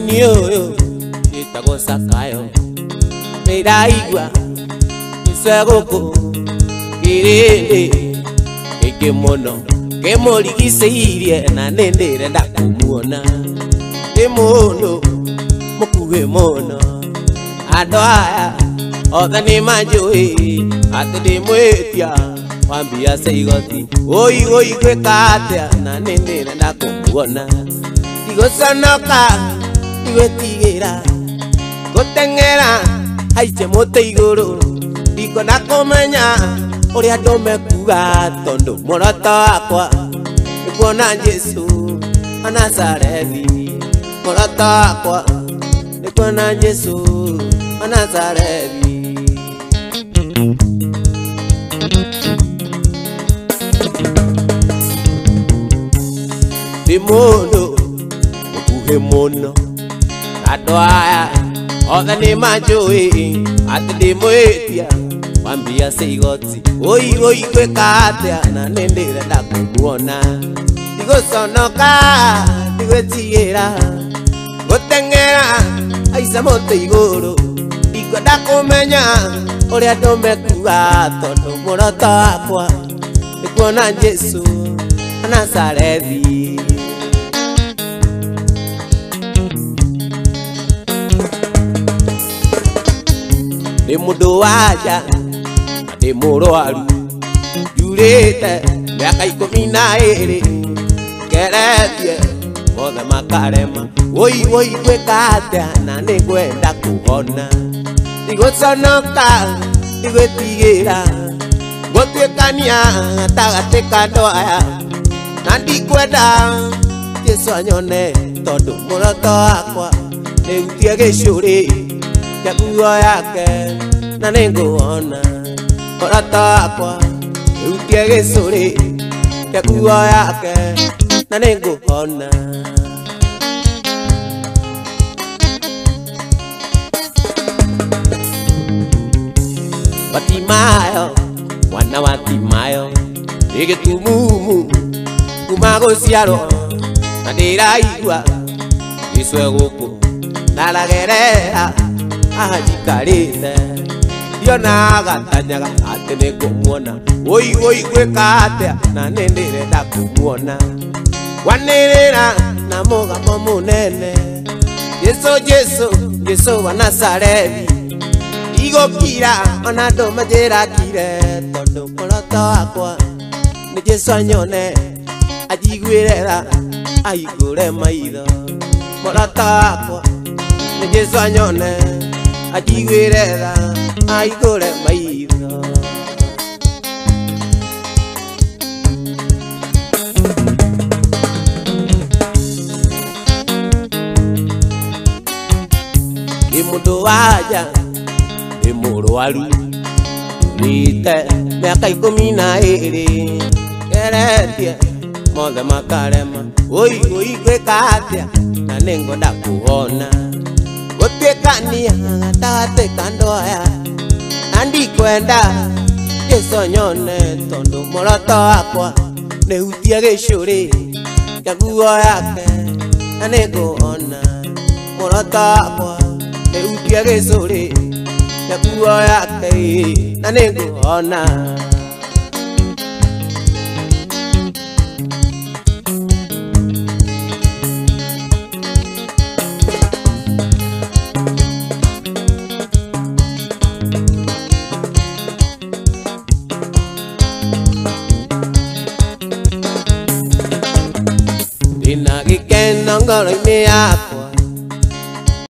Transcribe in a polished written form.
Mũini ũyũ njĩtagwo Sakayo, nĩndaigua icwe gũkũ kĩrĩndĩ kĩingĩ mũno kĩmũrigicĩirie na nĩndĩrenda kũmuona. Nĩ mũndũ mũkuhĩ mũno, andũ aya othe nĩmanjũĩ atĩ ndĩmwĩtia wa mbia cia igoti. Ũi ũi ngwĩka atĩa na nĩndĩrenda kũmuona. Ndigũconoka, ndigwĩtigĩra, ngũteng'era haice mũtĩ igũrũ, ndikwenda kũmenya ũrĩa andũ mekuga tondũ muoroto wakwa nĩ kuona Jesũ wa Nazarethi. Muoroto wakwa nĩ kuona Jesũ wa Nazarethi. Ndĩ mũndũ mũkuhĩ mũno, andũ aya othe nĩmanjũĩ atĩ ndĩmwĩtia wa mbia cia igoti. Ũi ũi ngwĩka atĩa na nĩndĩrenda kũmuona. Ndigũconoka, ndigwĩtigĩra, ngũteng'era haica mũtĩ igũrũ, ndikwenda kũmenya ũrĩa andũ mekuga tondũ muoroto wakwa nĩ kuona Jesũ wa Nazarethi. Ndĩ mũndũ wa nja na ndĩ mũrwaru, njurĩte mĩaka 12, ngeretie mothe makarema. Woi woi ngwĩka atĩa na nĩngwenda kũhona. Ndigũconoka, ndigwĩtigĩra, ngũtuĩkania gatagatĩ ka andũ aya na ndikwenda Jesũ anyone tondũ muoroto wakwa nĩhutie gĩcũrĩ kĩa nguo yake na nĩngũhona. Muoroto wakwa nĩhutie gĩcũrĩ kĩa nguo yake na nĩngũhona. Batimayo, mwana wa Timayo, nĩ gĩtumumu kuma gũciarwo na ndĩraigua Jesũ e gũkũ ndaragerera haha njikarĩte, ndionaga tanyaga atĩ nĩngũmuona. Woi woi ngwĩka atĩa na nĩndĩrenda kũmuona. Kwanĩrĩra na mũgambo mũnene, Jesũ Jesũ Jesũ wa Nazarethi. Ndigũkira ona andũ manjĩra ngire tondũ muoroto wakwa nĩ Jesũ anyone, anjiguĩre tha, ahingũre maitho. Muoroto wakwa nĩ Jesũ anyone, anjiguĩre tha, ahingũre maitho. Ndĩ mũndũ wa nja, ndĩ mũrwaru, njurĩte mĩaka 12, ngeretie mothe makarema. Woi woi ngwĩka atĩa na nĩngwenda kũhona. Gũtuĩkania gatagatĩ ka andũ aya na ndikwenda Jesũ anyone tondũ muoroto wakwa nĩhutie gĩcũrĩ kĩa nguo yake na nĩngũhona. Muoroto wakwa nĩhutie gĩcũrĩ kĩa nguo yake na nĩngũhona. Ndĩna gĩkeno ngoro-inĩ yakwa.